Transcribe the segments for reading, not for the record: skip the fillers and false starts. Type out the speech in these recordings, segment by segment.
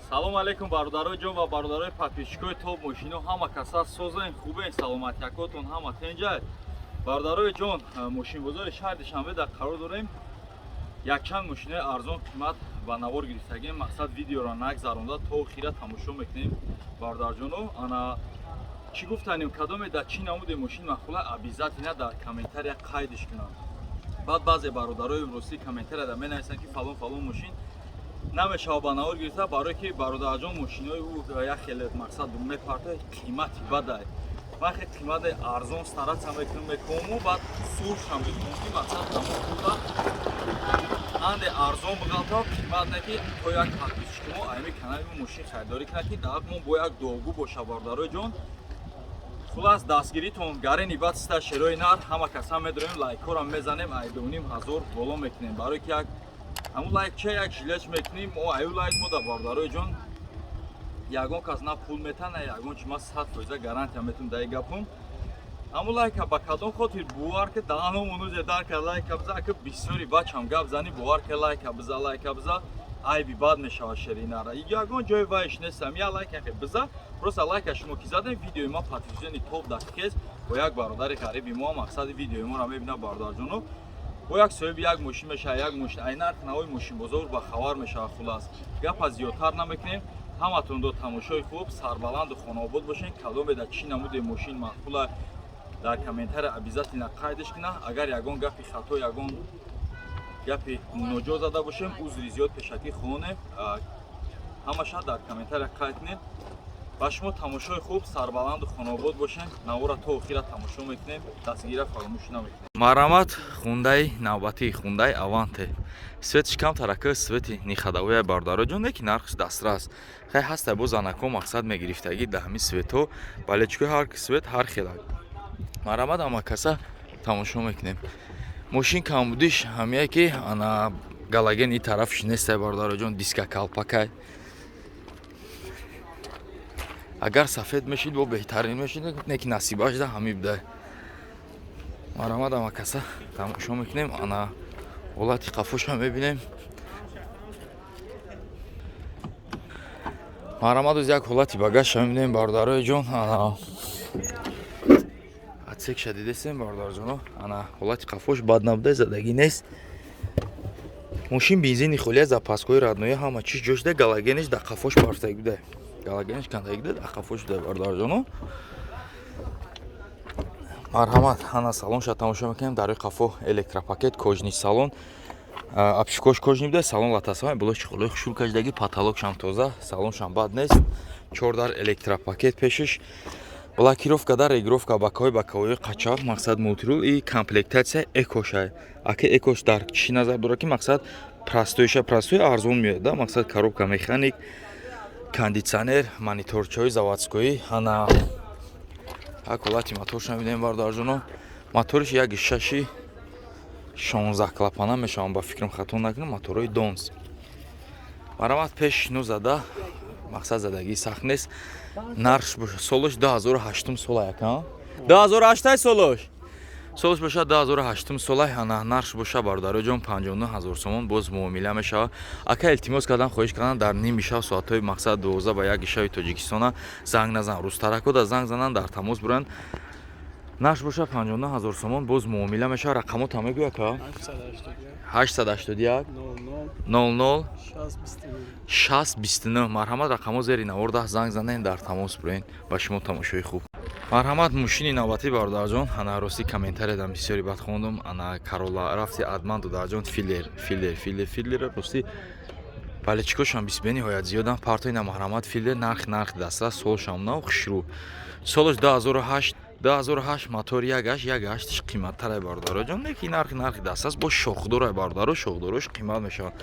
Салом алейкум, бародарои ҷон ва бародарои подписчикои Топ Мошино. Ҳама каса созен, хубен, саломатиякотон ҳама тенҷай. Бародарои ҷон, мошинбозори шаҳри Душанбе дар қарор дорем. Якчанд мошинои арзон қимат ба навор гирифтагем. Мақсад, видеоро нагзаронда то охира тамошо мекунем, бародарҷоно. Ана чӣ гуфтанем, кадоме дар чӣ намуде мошин маъқула, обязательно дар комментария қайдиш кунам. Баъд баъзе бародарои русӣ комментарияда менависанд, ки фалон фалон мошин намешава ба навор гирифта, барое ки, бародарҷон, мошинои ӯ як хеле, мақсад, мепарта, қимати бадай. Ман хеле қимати арзон стараться мекунам, мекунаму баъд суршам мекунам, ки мақсад, ҳамон пулда анде арзон биғалтав, қимат не, ки то як подписчики мо ами канали мо мошин харидорӣ кунад, ки дар мо бо як дуогӯ боша. Бародарои ҷон, хулас, дастгиритон гарени бад ста шерои нар. Ҳама каса медорем, лайкҳоро мезанем, ай 2500 боло мекунем, барое ки як ҳамун лайк ча як жилеч мекунем мо, аю лайк мо да. Бародарои ҷон, ягон кас на пул мета, на ягон чи. Ма 100% гарантия метум даи гапум. Ҳамун лайка ба кадом хотир, бовар ки даҳаномонузе дар ка лайка биза, ака бисёри бачам гап зани, бовар ки лайка биза, лайка биза, айби бад мешава. Шеринара ягон ҷои вайш нестам, я лайка хе биза, просто лайка шумо ки задем, видеои ма подтверждение топ дақиқест. Бо як бародари ғариби мо, мақсади видеои моро мебина, бародарҷоно, бо як соҳиби як мошин мешава, як мошин ай нарх навои мошинбозор ба хабар мешава. Хулас, гапа зиёдтар намекунем. Ҳаматон до тамошои хуб, сарбаланду хонаобод бошен. Кадоме дар чӣ намуде мошин маъқула, дар комментария обязательно қайдиш куна. Агар ягон гапи хато, ягон гапи ноҷо зада бошем, узри зиёд пешакӣ хонем. Ҳамаша дар комментария қайд кунед. Ба шумо тамошои хуб, сарбаланду хонаобод бошем. Навора то охира тамошо мекунем, дастгира фаромӯш намекунем. Марҳамат, хундаи навбатии хундаи Аванте. Светиш камтарака, свети ниходовая, бародаро ҷон, ки нархш дастрас хай ҳаста. Бо занако, мақсад, мегирифтагӣ да ҳамин светҳо балечкои, ҳар свет ҳар хела. Марҳамат, ама каса тамошо мекунем. Мошин камбудиш ҳамия, ки ана галоген и тарафш нестай, бародаро ҷон, диска калпакай. Агар сафед мешид, бо беҳтарин мешид, не ки насибаш да ҳами будай. Марҳамат, ама каса тамошо мекунем. Ана ҳолати қафоша мебинем. Марҳамат, оз як ҳолати багажша мебинем, бародарои ҷон. Ана отсекша дидесем, бародарҷоно. Ана ҳолати қафош бад набуда, задагӣ нест. Мошин бензини холия, запаскои родной, ҳама чиз ҷошда. Галогенеш дар қафош парфтагӣ буда, галогенеш кандагӣ буда, дар қафош буда, бародарҷоно. Марҳамат, ана салонша тамошо мекунем. Дар рӯи қафо электропакет, кожаный салон, обшивкош кожаный буда, салон латасава, болош чехолои хушул кашидаги, потолокшам тоза, салоншам бад нест. Чордар электропакет пешиш, блокировка дар, регулировка бакаҳои бакаҳои қачақ, мақсад, мультирул и комплектация экошай. Ака, экош дар чӣ назар дорад, ки мақсад, простойша, простой арзон меояд да. Мақсад, коробка механик, кондитсионер, мониторчаҳои заводской. Ана як ҳолати моторша мебинем, бародарҷоно. Моториш як шаши 16 клапана мешавам, ба фикрам, хато накунам, моторҳои Донс. Марҳамат, пеш ну зада, мақсад, задагии сахт нест. Нархш солош 2008 сола, яка 2008 солош, солош бошад 2008 сола. Ана нархш боша, бародаро ҷон, 59 ҳазор сомон, боз муомила мешавад. Ака илтимос кардан, хоҳиш кардан, дар ними шаб, соатҳои, мақсад, 12 ба 1 шаби Тоҷикистона занг назан, рӯзтарако да занг занан, дар тамос буранд. Нархш боша 59 ҳазор сомон, боз муомила мешавад. Рақамота мегӯя, ка? 881 00 60 29. Марҳамат, рақамҳо зери навор даҳ, занг занен, дар тамос бурен. Ба шумо тамошои хуб. Марҳамат, мошини навбатӣ, бародарҷон. Ана ростӣ, комментариядам бисёри бад хондум. Ана Карола рафти адман, додарҷон, филлер, филлер, филлер, филлер. Ростӣ, балечкошам бениҳоят зиёдам партоина. Марҳамат, филлер, нарх дастрас, солшам нав, хушрӯ, солаш 2008, 2008, мотор ягаш як ҳаштиш қиматтарай, бародароҷон, леки нархи дастрас, бо шохдорай, бародаро, шохдорош қимат мешавад.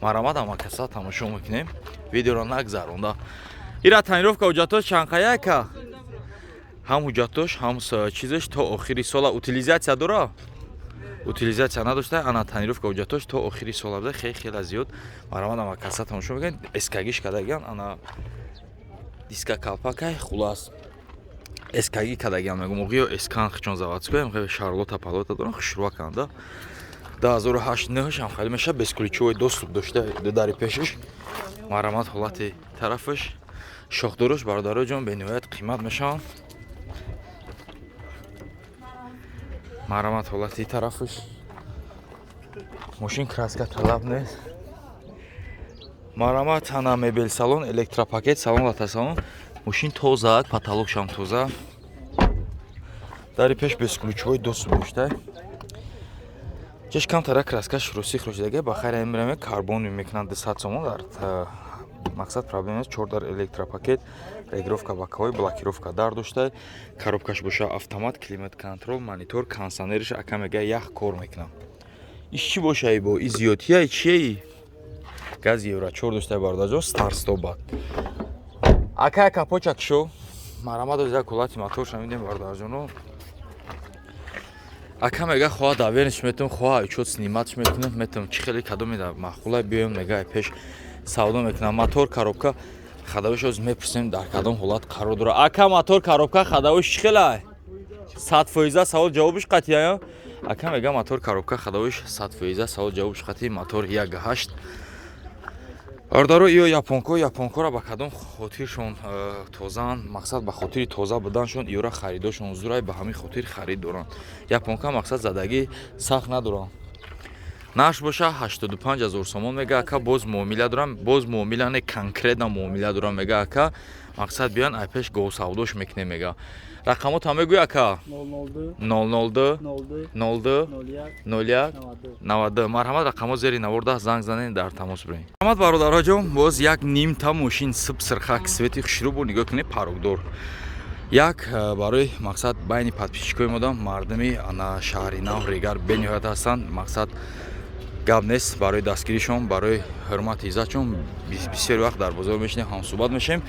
Марҳамат, ҳамакаса тамошо мекунем, видеоро нагзаронда. Ира тонировка, ҳуҷҷатош чанқаяка, ҳам ҳуҷҷатош, ҳам чизаш то охири сола. Утилизация дора, утилизация надошта. Ана тонировка, ҳуҷҷатош то охири сола буда, хеле хеле зиёд. Марҳамат, ҳамакаса тамошо мекунед. Эскагиш кардагиан, ана диска калпакай. Хулас, эскаги кардагиан мегум, оғиё эскан хичон заводской, шарлота палота доран, хушрӯа канда. 2008 9 ҳам хеле мешавад, бесключевой доступ дошта, дари пешиш. Марҳамат, ҳолати тарафаш, шохдорош, бародарои ҷон, бениҳоят қимат мешаванд. Марҳамат, ҳолати тарафаш. Мошин краска талаб нест. Марҳамат, ана мебел салон, электропакет салон, лата салон. Мошин тоза, потолокшам тоза. Дари пеш бесключевой доступ дошта. Ҷаш камтара краскаш рӯсӣ хӯшидаги, ба хайр, мираме, карбон мекунанд, 200 сомон дар мақсад, проблема нест. Чор дар электропакет, регулировка боковой, блокировка дар дошта, коробкаш боша автомат, климат контроль, монитор, кондиционериш, ака мега, ях кор мекунам. Иш чӣ боша, бо и зиёдтия чие? Газ евро 4 дошта, бародарҷон, старт стоп бад. Ака, капочак шо. Марҳамат, оз як ҳолати моторша мидем, бародарҷоно. Ака мега, хоҳа доверенность метавон, хоҳа учёт снимать метавонем, метавон, чӣ хеле кадоме маъқула, биёем, мега, пеш савдо мекунам. Мотор, коробка, ходовойш оз мепурсем, дар кадом ҳолат қарор дорад. Ака, мотор, коробка, ходовойш чӣ хелай? 100%, савол ҷавобиш қатъия. Ака мега, мотор, коробка, ходовойш 100%, савол ҷавобиш қатъи. Мотор 1,8. Бародаро, иё японко, японкора ба кадом хотиршон тозаанд? Мақсад, ба хотири тоза буданшон иёра харидошон зурай, ба ҳамин хотир харид доранд. Японка, мақсад, задагӣ сахт надоранд. Нарх боша 85 ҳазор сомон мега ака, боз муомила дорам, боз муомила не, конкретно муомила дорам, мега ака. Мақсад, биён, ай пеш говсавдош мекунем, мега. Рақамота мегӯй, ака? 002. 002. 02. 02. 01. 01. 92. 92. Марҳамат, рақамҳо зери наворда, занг занед, дар тамос биред. Марҳамат, бародароҷон, боз як нимта мошин, сиб сирхак, цвети хушрӯ бо, нигоҳ кунед, порогдор. Як барои мақсад байни подписчикои модам мардуми ана шаҳри нав, Регар бениҳоят ҳастанд. Мақсад, гап нест, барои дастгиришон, барои ҳурмати иззатшон бисёр вақт дар бозор мешинем, ҳамсӯҳбат мешавем.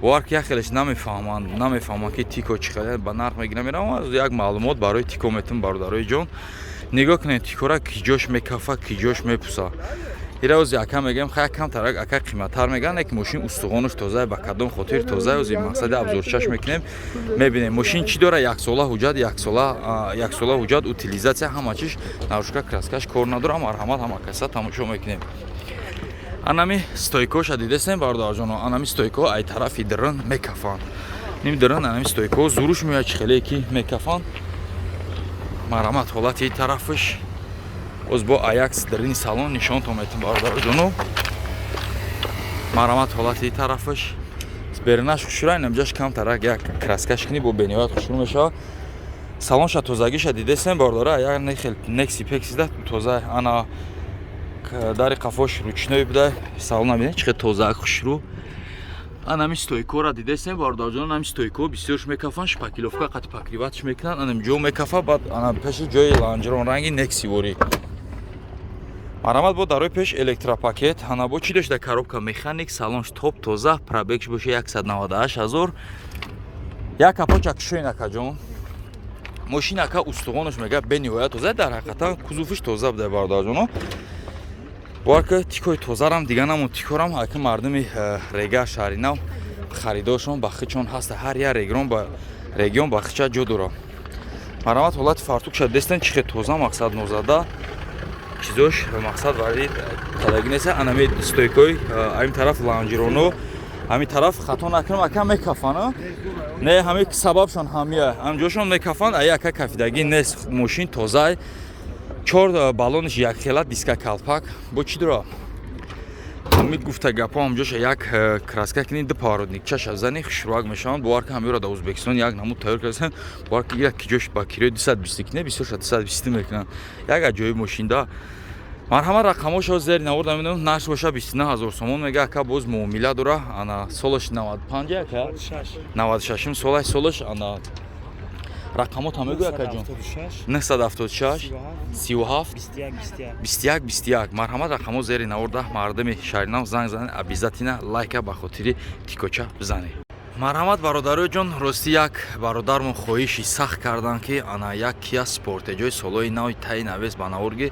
Бовар ки як хелеш намефаҳманд, ки Тико чӣ қадар ба нарх мегирам, мерам. Як маълумот барои Тико метум, бародарои ҷон. Нигоҳ кунед, Тикора ки ҷош мекафа, ки ҷош мепуса. Ира ози ака мегӯям, хай, камтарак ака қиматтар мегӯянд, ки мошин устухонаш тоза, ба кадом хотир тоза? Ози мақсади обзорчаш мекунем, мебинем, мошин чӣ дора. Яксола ҳуҷҷат, яксола ҳуҷҷат, утилизация, ҳама чиш, наружка краскаш кор надора. Марҳамат, ҳама каса тамошо мекунем. Анами стойкоша дидесем, бародарҷоно? Анами стойко ай тарафи дрн мекафанд, ним дрн, анами стойко зуруш меояд, чӣ хеле ки мекафанд. Марҳамат, ҳолати тарафаш. Боз бо аякс дарини салон нишонтон метам, бародарҷоно. Марҳамат, ҳолати тарафаш. Беринаш хушрӯ, инамҷаш камтарак як краскаш кунӣ, бо бениҳоят хушрӯ мешавад. Салонша тозагиша дидесем, бародара? Як нехел некси пексида тоза. Ана дари қафош ручной буда. Салона бинед, чӣ хел тоза, хушрӯ. Анами стойкора дидесем, бародарҷон? Анами стойко бисёрш мекафанд, шпаклёвка қати покрывать мекунанд, анам ҷо мекафа. Баъд ана пеши ҷои лонжерон ранги нексиворӣ. Марҳамат, бо дарои пеш электропакет. Ана бо чӣ дошта? Коробка механик, салонш топ тоза, пробегш боша 198 ҳазор. Як капочак шӯен, акаҷон. Мошин, ака, устухонаш мега, бениҳоят тоза, дар ҳақиқатан кузовиш тоза буда, бародарҷоно. Бовар ки Тикои тозарам дига намон. Тикорам ака мардуми Рега, шаҳри нав харидоршон ба хичон ҳаста, ҳар як регион ба регион ба хича ҷо дора. Марҳамат, ҳолати фартукша дестен, чӣ хел тоза, мақсад, нозада чизош, мақсад, вари кадаги неста. Анами стойкои ҳамин тараф лонжероно, ҳамин тараф, хато накунам, ака, мекафан, не? Ҳами сабабшон ҳамия, ҳамҷошон мекафанд. Ай ака, кафидагӣ нест, мошин тоза, чор баллониш якхела, диска калпак. Бо чӣ дора? Ҳами гуфта гапҳо, ҳамҷоша як краска кунӣ, ду поворотникчаша зани, хушрӯак мешаванд. Бовар ки ҳамиро дар Ӯзбекистон як намуд тайёр кардасан. Бовар ки як ҷош ба кирои 220 кине, бисёрша 220 мекунанд. Як аҷоиб мошинда. Марҳамат, рақамҳошо зери наворда медонам. Нарх боша 29 ҳазор сомон мега ака, боз муомила дора. Ана солаш 95 ака, 96 солаш, солаш. Ана рақамота мегӯй, акаҷон? 976 37 21 21. Марҳамат, рақамҳо зери наворда. Мардуми шаҳринав занг занед, обязательно лайка ба хотири Тикоча бизанед. Марҳамат, бародарои ҷон, рости як бародармон хоҳиши сахт карданд, ки ана як Кия Спортеҷои солҳои нави таи навес ба наворги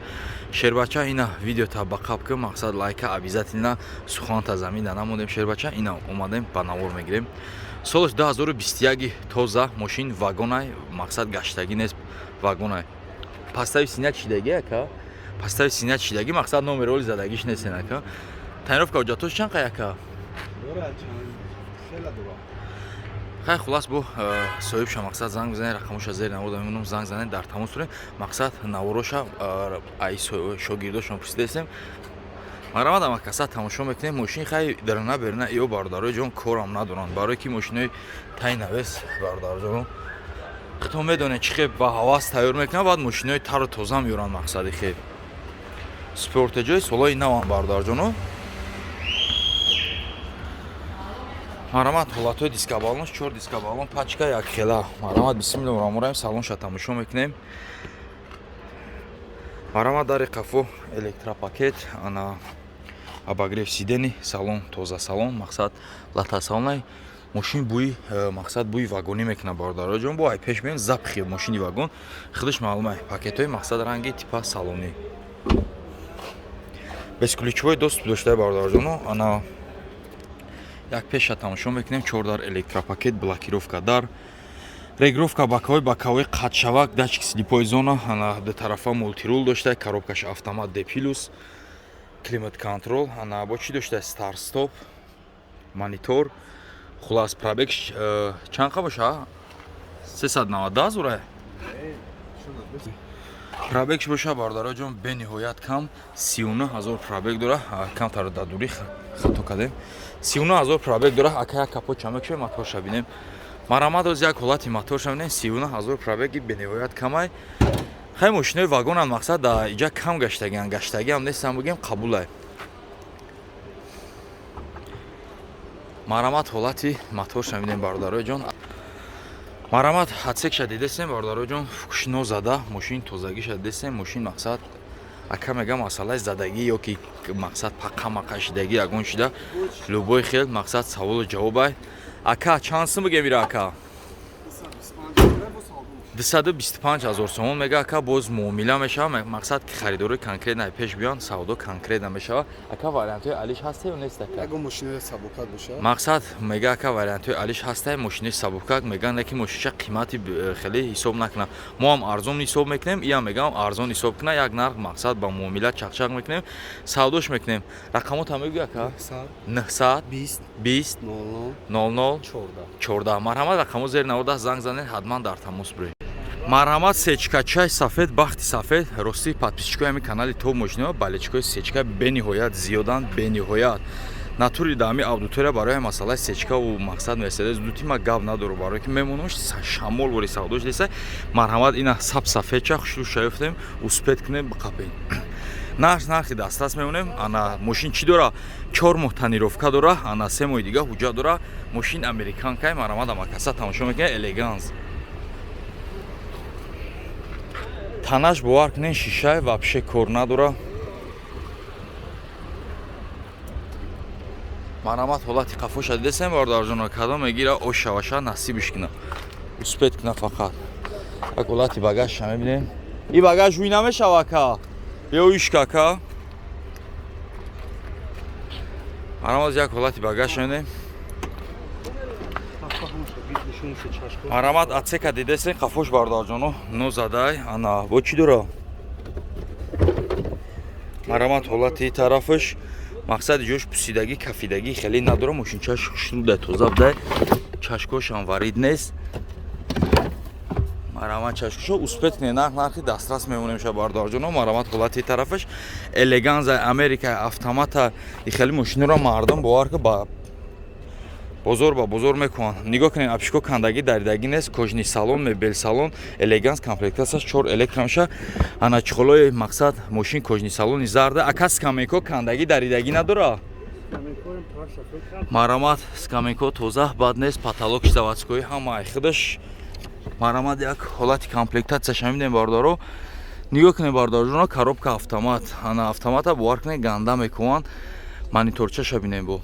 шербача, ина видеота ба қаб ки мақсад лайка обязательно. Суханта заминда намондем, шербача, ина омадем, ба навор мегирем. Солаш 2021, тоза мошин, вагонай, мақсад, гаштагӣ нест, вагонай. Постави синя чидаги, ака, постави синя чидаги, мақсад, номероли задагиш нестен, ака. Тонировка ҳуҷҷатош чанд қаяка? Дора чанд хела дора. Хай, хулас, бо соҳибша мақсад занг бизанед, рақамоша зери навор мемонам, занг занед, дар тамос турем. Мақсад навороша ай шогирдошон пурсидаистем. Марамад ама каса тамошо мекунем. Мошин хай дарана берна ё бародарои ҷон корам надоранд, барое ки мошинои тай навес, бародарҷон, худтон медонед, чӣ хел ба ҳавас тайёр мекунанд, баъд мошинои тару тоза меёранд. Мақсади хел спортеҷои солои навам, бародарҷоно. Марамат ҳолатҳои дискабалонш, чор дискабалон, пачка якхела. Марамат, бисмилла раҳмон раҳим, салонша тамошо мекунем. Марамат, дари қафо электропакет, ана обогрев сидений, салон тоза, салон мақсад лата салонай. Мошин бӯи мақсад бӯи вагонӣ мекунад, бародароҷон. Бо ай пеш меем, запахи мошини вагон худаш маълума. Пакетҳои мақсад ранги типа салонӣ, бесключевой доступ доштаи, бародарҷоно. Ана як пеша тамошо мекунем. Чор дар электропакет, блокировка дар, регулировка боковой, боковой қатшавак, датчик слепой зона, ана ду тарафа мультирул дошта, коробкаш автомат D плюс, климат контрол, ана бо чӣ дошта, старт стоп, монитор. Хулас, пробег чанд қа боша? 390 зура пробегш боша, бародароҷон, бениҳоят кам, 39 ҳазор пробег дора. Камтар дар дурӣ хато кардем. 39 ҳазор пробег дора. Ака, як капот чамек шуд, моторша бинем. Марамад, оз як ҳолати моторша бинем. 39 ҳазор пробеги бениҳоят камай. Хай, мошинои вагонам мақсад да иҷа кам гаштагиан, гаштагиам нестам, бигем, қабулай. Марамат, ҳолати моторша бинем, бародарои ҷон. Марамат, отсекша дидесем, бародарои ҷон, фукушино зада, мошин тозагиша дидесем. Мошин мақсад, ака мега, масъалаи задагӣ ё ки мақсад пақа мақа шидагӣ ягон шида, любой хел мақсад саволу ҷавобай. Ака, чанд сум бигем ира, ака? 225 ҳазор сомон мега ака, боз муомила мешава. Мақсад ки харидорои конкретно пеш биён, савдо конкретно мешава. Ака, вариантҳои алиш ҳаста ё нест, ака? Ягон мошинои сабукак боша. Мақсад мега ака, вариантҳои алиш ҳаста, мошинои сабукак мега, не ки мошинша қимати хеле ҳисоб накунам, мо ҳам арзон ҳисоб мекунем, иам мегам арзон ҳисоб куна. Як нарх мақсад ба муомила чақчақ мекунем, савдош мекунем. Рақамота мегӯй, ака? 900 20 20 00 00 14. 14. Марҳамат, рақамо зери навода, занг занед, ҳатман дар тамос буред. Марҳамат, сечкачаи сафед, бахти сафед. Рости, подписчикои ҳами канали Топ мошинао, болельщикои сечка бениҳоят зиёданд, бениҳоят. Натури да ҳами аудитория барои масъалаи сечкаву мақсад мерседес дути ма гап надору, барое ки мемонаш шамол вори савдош деса. Марҳамат, ина саб сафедча хушу шаёфтем, успеть кунем, биқапем. Нарх нархи дастрас мемонем. Ана мошин чӣ дора? 4 моҳ тонировка дора, ана 3 моҳи дига ҳуҷҷат дора. Мошин американкай. Марҳамат, амакаса тамошо мекунед, элеганс. Танаш, бовар кунед, шишай вообще кор надора. Марҳамат, ҳолати қафоша дидесем, бародарҷоно. Кадом мегира, ошаваша насибиш куна, успеть куна фақат. Як ҳолати багажша мебинем. И багаж ӯй намешава, ака, ё ишка, ака. Марҳамат, як ҳолати багажша мебинем. Марҳамат, отсека дидесен, қафош, бародарҷоно, нозадай. Ана бо чӣ дора? Марҳамат, ҳолати тарафаш мақсади ҷош пусидагӣ, кафидагӣ хеле надора. Мошинчаш хушнуда, тоза будай, чашкошам варид нест. Марҳамат, чашкошо успеть кунед, нарх нархи дастрас мемонем ша, бародарҷоно. Марҳамат, ҳолати тарафаш элеганза, америка, автомата. И хеле мошинро мардум, бовар ки, ба бозор ба бозор мекунанд. Нигоҳ кунед, обшивка кандагӣ, даридагӣ нест, кожаный салон, мебел салон, элеганс, комплектацияш чор электро меша. Ана чехолои мақсад мошин кожаный салони зарда. Ака, скамейко кандагӣ, даридагӣ надора? Марҳамат, скамейко тоза, бад нест, потолок заводской, ҳамаи худаш. Марҳамат, як ҳолати комплектацияша мебинем, бародаро. Нигоҳ кунед, бародарҷоно, коробка автомат. Ана автомата, бовар кунед, ганда мекунанд. Мониторчаша бинем, бо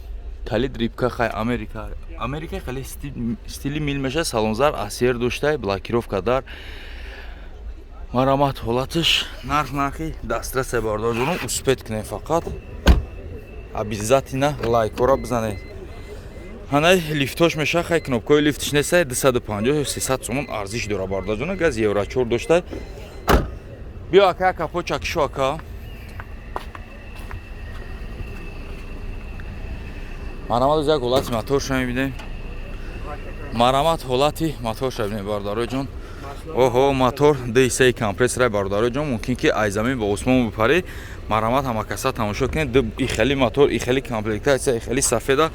калид рибка. Хай, америка, америка хеле стили мил меша. Салонзар асер доштай, блокировка дар. Марҳамат, ҳолаташ нарх нархи дастрасе, бародарҷоно. Успеть кунед фақат, обязательно лайкора бизанед. Ҳанай лифтош меша, хай, кнопкаи лифтиш нестай. 250 300 сомон арзиш дора, бародарҷоно. Газ евро 4 доштай. Биё, ака, капоча кишо, ака. Марҳамат, як ҳолати моторша мебинем. Марҳамат, ҳолати моторша бинем, бародарои ҷон. Оҳо, мотор ДС компрессора, бародарои ҷон, мумкин ки ай замин ба осмон бипарӣ. Марҳамат, ҳамакаса тамошо кунед. И хели мотор, и хели комплектация, и хели сафеда.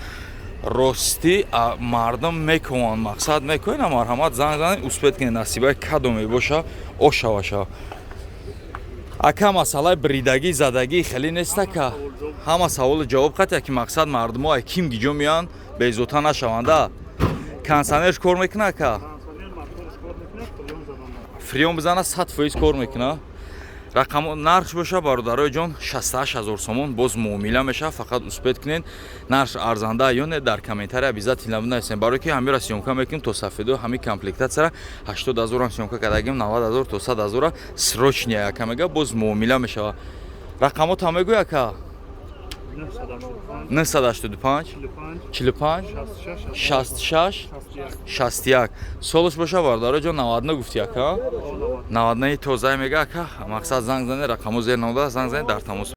Ростӣ, мардум мекунанд, мақсад мекунед. Марҳамат, занг занед, успеть кунед, насибаи кадом мебоша, ошаваша. Ака, масъалаи бридагӣ, задагӣ хеле нест, ака? Ҳама саволу ҷавоб қатъя, ки мақсад мардумо ай ким гиҷо меянд, безота нашаванда. Кондиционерш кор мекуна, ака? Фреон бизана, 100% кор мекуна. Рақам нарх боша, бародарои ҷон, 68 ҳазор сомон, боз муомила мешавад. Фақат успеть кунед. Нарх арзанда ё не, дар комментария обязательно бинависем, барое ки ҳамира съёмка мекунем то сафедо. Ҳами комплектацияра 80 ҳазорам съёмка кардагим, 90 ҳазор то 100 ҳазора. Срочный, ака мега, боз муомила мешавад. Рақамотам мегӯй, ака? 985 45 66 61. Солаш боша, бародаро ҷон, 99 гуфти, ака? 99 тозае мега, ака. Мақсад, занг зане, рақамо зер нода, занг зане, дар тамос.